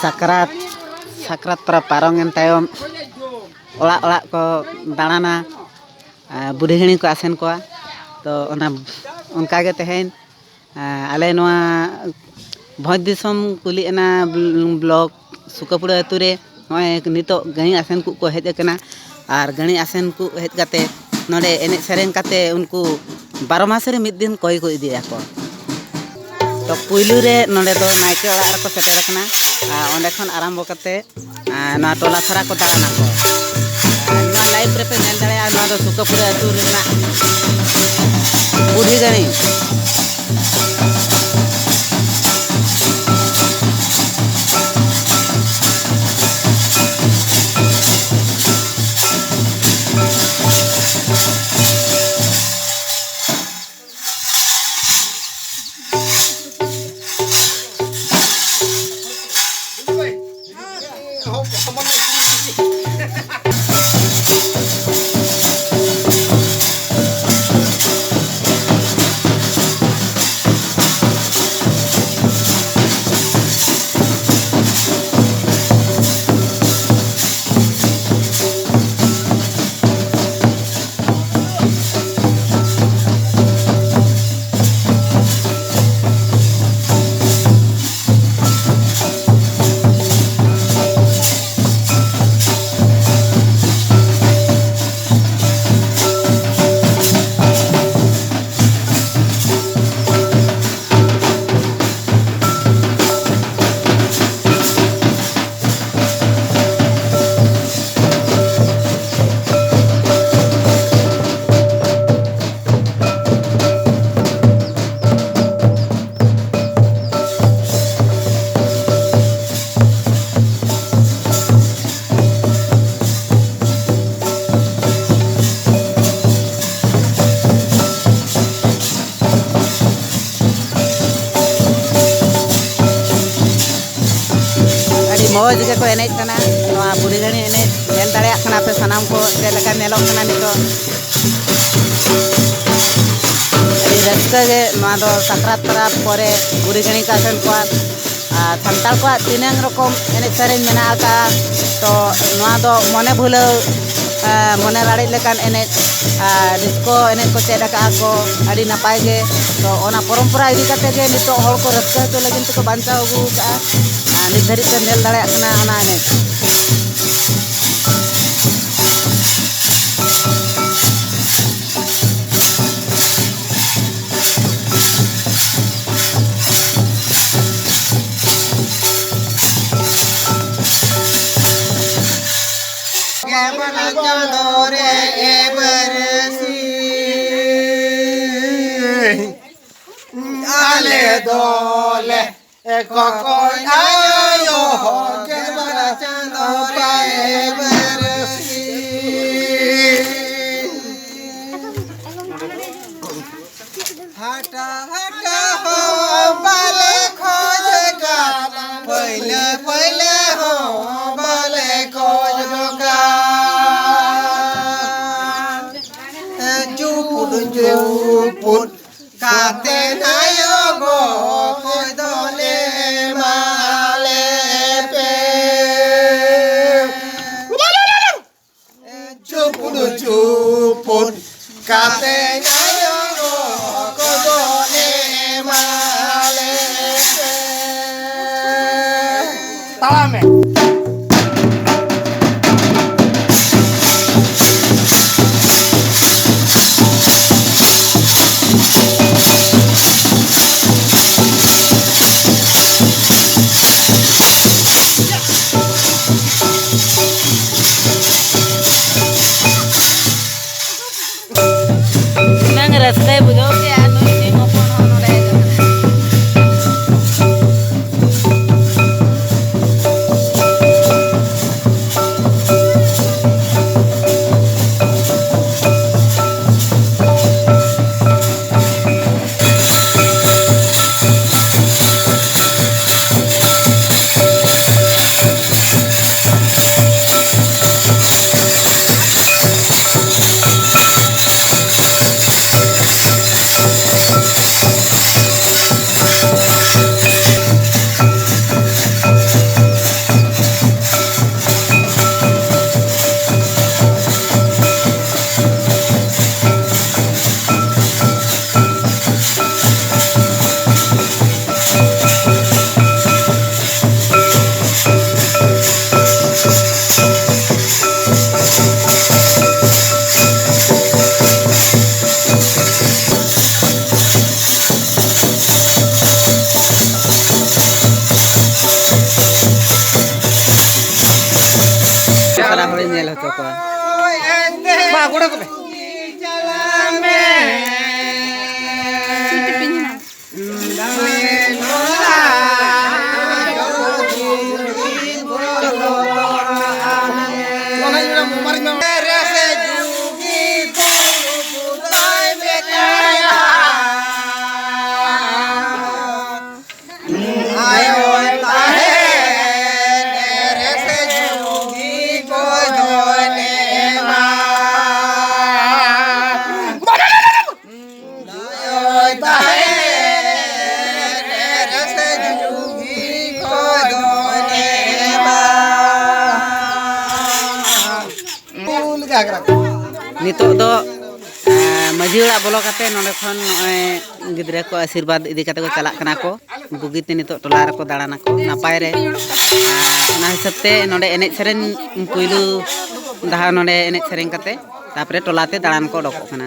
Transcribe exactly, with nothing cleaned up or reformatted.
ᱥᱟᱠᱨᱟᱛ, ᱥᱟᱠᱨᱟᱛ ᱯᱚᱨᱚᱵᱽ ᱯᱟᱨᱚᱢᱮᱱ ᱛᱟᱭᱚᱢ ᱚᱲᱟᱜ ᱚᱲᱟᱜ ᱠᱚ ᱫᱟᱬᱟᱱᱟ, ᱟᱨ ᱵᱩᱰᱷᱤ ᱜᱟᱹᱲᱤ ᱠᱚ ᱟᱥᱮᱱ ᱠᱚᱣᱟ᱾ ᱛᱚ ᱚᱱᱟ, ᱚᱱᱠᱟᱜᱮ ᱛᱮᱦᱮᱧ ᱟᱞᱮ ᱱᱚᱣᱟ ᱵᱷᱚᱸᱡᱽ ᱫᱤᱥᱚᱢ ᱠᱩᱞᱤ ᱟᱱᱟ ᱵᱞᱚᱠ ᱥᱩᱠᱟᱹᱯᱩᱲᱟᱹ ᱟᱹᱛᱩ ᱨᱮ ᱱᱚᱜᱼᱚᱭ ᱱᱤᱛᱚᱜ ᱜᱟᱹᱲᱤ ᱟᱥᱮᱱ ᱠᱚ ᱦᱮᱡ ᱟᱠᱟᱱᱟ᱾ ᱟᱨ ᱜᱟᱹᱲᱤ ᱟᱥᱮᱱ ᱠᱚ ᱦᱮᱡ ᱠᱟᱛᱮ ᱱᱚᱰᱮ ᱮᱱᱮᱡ ᱥᱮᱨᱮᱧ ᱠᱟᱛᱮ ᱩᱱᱠᱩ ᱵᱟᱨᱚ ᱢᱟᱥ ᱨᱮ ᱢᱤᱫ ᱫᱤᱱ ᱠᱚᱭ ᱠᱚ ᱤᱫᱤᱭᱟᱠᱚ᱾ ᱛᱚ ᱯᱩᱭᱞᱩ ᱨᱮ ᱱᱚᱰᱮ ᱫᱚ ᱱᱟᱭᱠᱮ ᱚᱲᱟᱜ ᱨᱮᱠᱚ ᱥᱮᱴᱮᱨ ᱟᱠᱟᱱᱟ᱾ ᱟᱨ ᱚᱸᱰᱮ ᱠᱷᱚᱱ ᱟᱨᱟᱢᱵᱚ ᱠᱟᱛᱮ ᱟᱨ ᱱᱚᱣᱟ ᱴᱚᱞᱟ ᱥᱟᱨᱟ ᱠᱚ ᱫᱟᱬᱟᱱᱟᱠᱚ᱾ ᱟᱨ ᱱᱚᱣᱟ ᱞᱟᱭᱤᱵᱷ ᱨᱮᱯᱮ ᱧᱮᱞ ᱫᱟᱲᱮᱭᱟᱜᱼᱟ, ᱱᱚᱣᱟ ᱫᱚ ᱥᱩᱠᱟᱹᱯᱩᱨᱟᱹ ᱟᱹᱛᱩ ᱨᱮᱱᱟᱜ ᱵᱩᱰᱷᱤ ᱜᱟᱹᱲᱤ᱾ ᱢᱚᱡᱽ ᱜᱮᱠᱚ ᱮᱱᱮᱡ ᱠᱟᱱᱟ᱾ ᱱᱚᱣᱟ ᱵᱩᱲᱦᱤ ᱜᱷᱟᱹᱲᱤ ᱮᱱᱮᱡ ᱧᱮᱞ ᱫᱟᱲᱮᱭᱟᱜ ᱠᱟᱱᱟ ᱯᱮ ᱥᱟᱱᱟᱢ ᱠᱚ, ᱪᱮᱫ ᱞᱮᱠᱟ ᱧᱮᱞᱚᱜ ᱠᱟᱱᱟ ᱱᱤᱛᱚᱜ᱾ ᱟᱹᱰᱤ ᱨᱟᱹᱥᱠᱟᱹ ᱜᱮ᱾ ᱱᱚᱣᱟ ᱫᱚ ᱥᱟᱠᱨᱟᱛ ᱯᱚᱨᱚᱵᱽ ᱯᱚᱨᱮ ᱵᱩᱲᱦᱤ ᱜᱷᱟᱹᱲᱤ ᱠᱚ ᱟᱥᱮᱱ ᱠᱚᱣᱟ᱾ ᱟᱨ ᱥᱟᱱᱛᱟᱲ ᱠᱚᱣᱟᱜ ᱛᱤᱱᱟᱹᱝ ᱨᱚᱠᱚᱢ ᱮᱱᱮᱡ ᱥᱮᱨᱮᱧ ᱢᱮᱱᱟᱜ ᱟᱠᱟᱫᱼᱟ, ᱛᱚ ᱱᱚᱣᱟ ᱫᱚ ᱢᱚᱱᱮ ᱵᱷᱩᱞᱟᱹᱣ, ᱮᱸ, ᱢᱚᱱᱮ ᱨᱟᱲᱮᱡ ᱞᱮᱠᱟᱱ ᱮᱱᱮᱡ, ᱟᱨ ᱰᱤᱥᱠᱳ ᱮᱱᱮᱡ ᱠᱚ ᱪᱮᱫ ᱟᱠᱟᱫᱼᱟ ᱠᱚ, ᱟᱹᱰᱤ ᱱᱟᱯᱟᱭ ᱜᱮ᱾ ᱛᱚ ᱚᱱᱟ ᱯᱚᱨᱚᱢᱯᱚᱨᱟ ᱤᱫᱤ ᱠᱟᱛᱮ ᱜᱮ ᱱᱤᱛᱚᱜ ᱦᱚᱲ ᱠᱚ ᱨᱟᱹᱥᱠᱟᱹ ᱦᱚᱪᱚ ᱞᱟᱹᱜᱤᱫ ᱛᱮᱠᱚ ᱵᱟᱧᱪᱟᱣ ᱟᱹᱜᱩ ᱟᱠᱟᱫᱼᱟ᱾ ᱟᱨ ᱱᱤᱛ ᱫᱷᱟᱹᱨᱤᱡ ᱛᱮ ᱧᱮᱞ ᱫᱟᱲᱮᱭᱟᱜ ᱠᱟᱱᱟ ᱚᱱᱟ ᱮᱱᱮᱡ᱾ ᱜᱮᱢᱟᱞ ᱪᱟᱸᱫᱳ ᱨᱮ ᱮ ᱵᱟᱹᱨᱥᱤᱧ, ᱟᱞᱮ ᱫᱚᱞᱮ ᱠᱚᱠᱚᱭ ᱟᱭᱳ ᱜᱮᱢᱟᱞ ᱪᱟᱸᱫᱳ ᱨᱮ ᱮ ᱵᱟᱹᱨᱥᱤᱧ᱾ ᱦᱟᱴᱟ ᱦᱟᱴᱟ ᱦᱚᱸ ᱵᱟᱞᱮ ᱠᱷᱚᱡ ᱠᱟᱱ, ᱯᱟᱹᱭᱞᱟᱹ ᱯᱟᱹᱭᱞᱟᱹ ᱦᱚᱸ ᱵᱟᱞᱮ ᱠᱷᱚᱡ ᱠᱟᱱ᱾ ᱪᱩᱯᱩᱫ ᱪᱩᱯᱩᱫ ᱠᱟᱛᱮ ᱱᱟᱭᱚ ᱜᱚ ᱠᱷᱚᱡ ᱫᱚᱞᱮ ᱮᱢᱟᱞᱮ ᱯᱮ᱾ ᱪᱩᱯᱩᱫ ᱪᱩᱯᱩᱫ ᱠᱟᱛᱮ ᱟᱭᱳ ᱠᱚᱫᱚ ᱮᱢᱟᱞᱮ ᱯᱮ᱾ ᱛᱟᱲᱟᱢ ᱢᱮ᱾ ᱛᱤᱱᱟᱹᱝ ᱨᱟᱹᱥᱠᱟᱹᱭ ᱵᱩᱡᱷᱟᱹᱣ ᱠᱮᱜᱼᱟ ᱱᱩᱭ ᱥᱤᱢ ᱦᱚᱯᱚᱱ ᱦᱚᱸ ᱱᱚᱰᱮ ᱦᱮᱡ ᱟᱠᱟᱱᱟᱭ᱾ ᱠᱚᱲᱟ ᱠᱚᱯᱮ᱾ ᱱᱤᱛᱚᱜ ᱫᱚ, ᱮᱸ, ᱢᱟᱹᱡᱷᱤ ᱚᱲᱟᱜ ᱵᱚᱞᱚ ᱠᱟᱛᱮ ᱱᱚᱰᱮ ᱠᱷᱚᱱ ᱱᱚᱜᱼᱚᱭ ᱜᱤᱫᱽᱨᱟᱹ ᱠᱚ ᱟᱥᱤᱨᱵᱟᱫᱽ ᱤᱫᱤ ᱠᱟᱛᱮ ᱠᱚ ᱪᱟᱞᱟᱜ ᱠᱟᱱᱟ ᱠᱚ᱾ ᱵᱩᱜᱤᱛᱮ ᱱᱤᱛᱚᱜ ᱴᱚᱞᱟ ᱨᱮᱠᱚ ᱫᱟᱬᱟᱱᱟᱠᱚ ᱱᱟᱯᱟᱭ ᱨᱮ᱾ ᱟᱨ ᱚᱱᱟ ᱦᱤᱥᱟᱹᱵ ᱛᱮ ᱱᱚᱰᱮ ᱮᱱᱮᱡ ᱥᱮᱨᱮᱧ ᱯᱩᱭᱞᱩ ᱫᱷᱟᱣ ᱱᱚᱰᱮ ᱮᱱᱮᱡ ᱥᱮᱨᱮᱧ ᱠᱟᱛᱮ ᱛᱟᱯᱚᱨᱮ ᱴᱚᱞᱟ ᱛᱮ ᱫᱟᱬᱟᱱ ᱠᱚ ᱚᱰᱚᱠᱚᱜ ᱠᱟᱱᱟ᱾